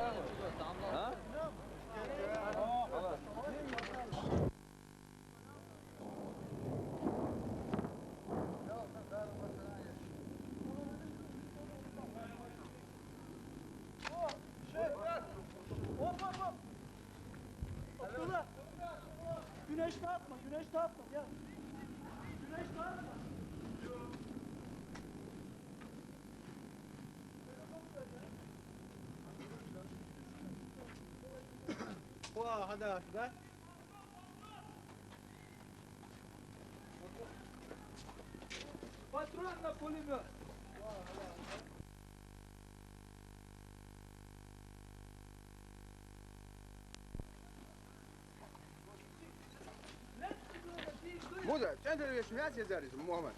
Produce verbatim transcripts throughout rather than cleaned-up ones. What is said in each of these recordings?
А? Hop, hop, hop. Abdullah. Güneş dağıtma, güneş dağıtma. Gel. Güneş dağıtma. О, да, да. Патрон на пулемёт. Муза, центр весь мясо зарезал, Мухаммад.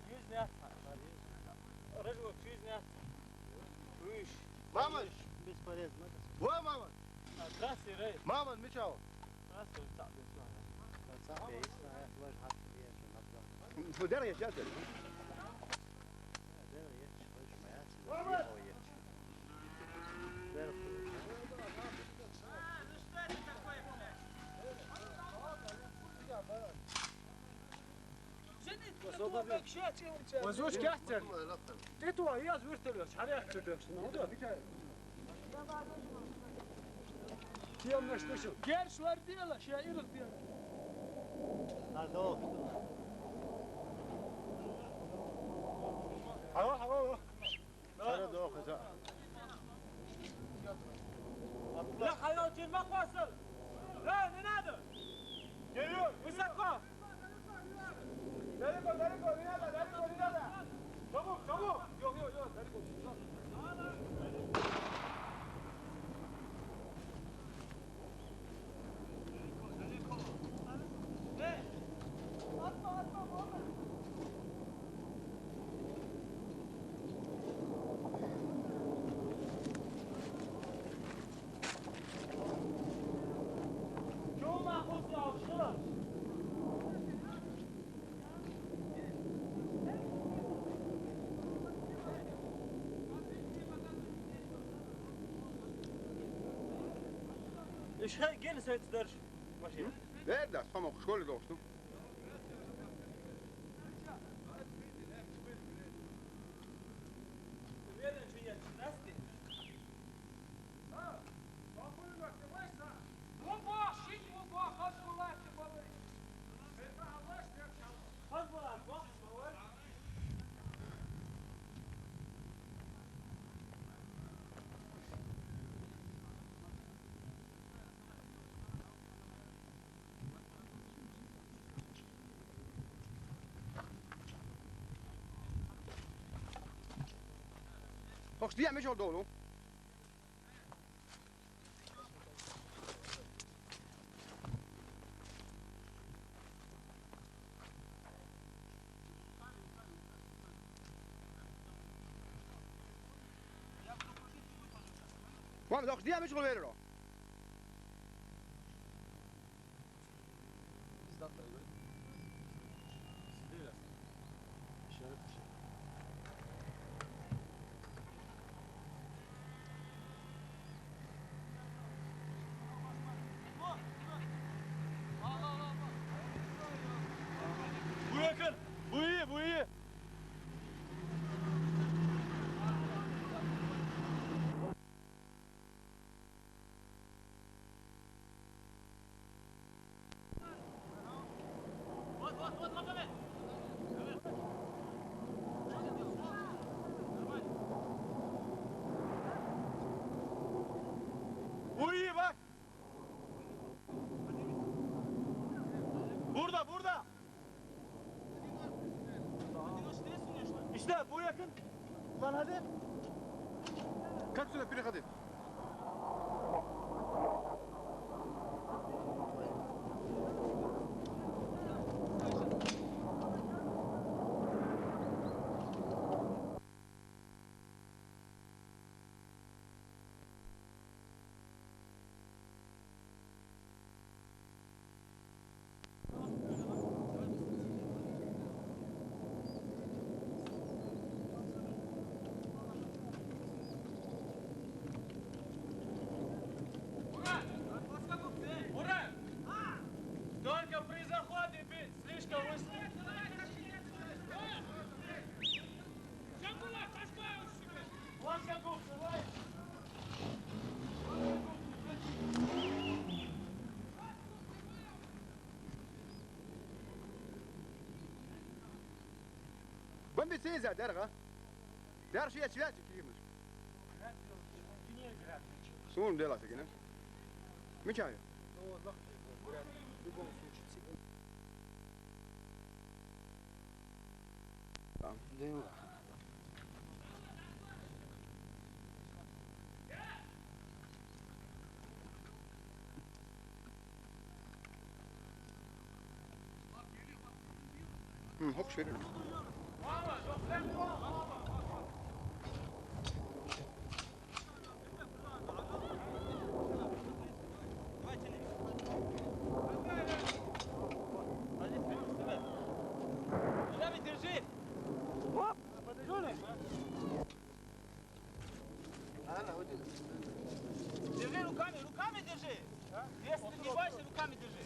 Чуз нягӀца. Рыжий, чуз нягӀца. Уьш. Мама! Бесполезно. Во, мама! А, здравствуй, Рей. Мама, мичава? Здравствуй, цаӀ бен сона. ЦаӀ бен сона, лаж хатта бен сона. Фу дера я сейчас? Дера я, лаж моя. Мама! Дера фу. Вазуч кяхтер. Тету я звертолёт. Харя чудёк, ну да. Тем на что? Герш вардила, ша ирх дила. Надо. Ава, ава, ава. Сара дохаза. Ла, хьайван, чир ма хвасал. Ла, не надо. Высоко. Далеко, далеко, не надо, далеко, не надо. Чому, чому? Йо, йо, йо, далеко. Ишхай гел сайт дарш машина. Дер да, сама школе дошну. Hoş diye mi oldu oğlum? Muhammed, hoş diye mi oldu oğlum? Bu yakın. Bu iyi, bu iyi. Bu iyi bak. Burada, burada. İşte bu yakın. Lan hadi. Как сюда переходить? Вон бицин за дерга. Дерг ши ячвяч кимуш. Сун дела сагина. Мичая. Дела. М, хоп, шерер. Держи! Оп! Подожди! Держи руками, руками держи. Если не бойся, руками держи.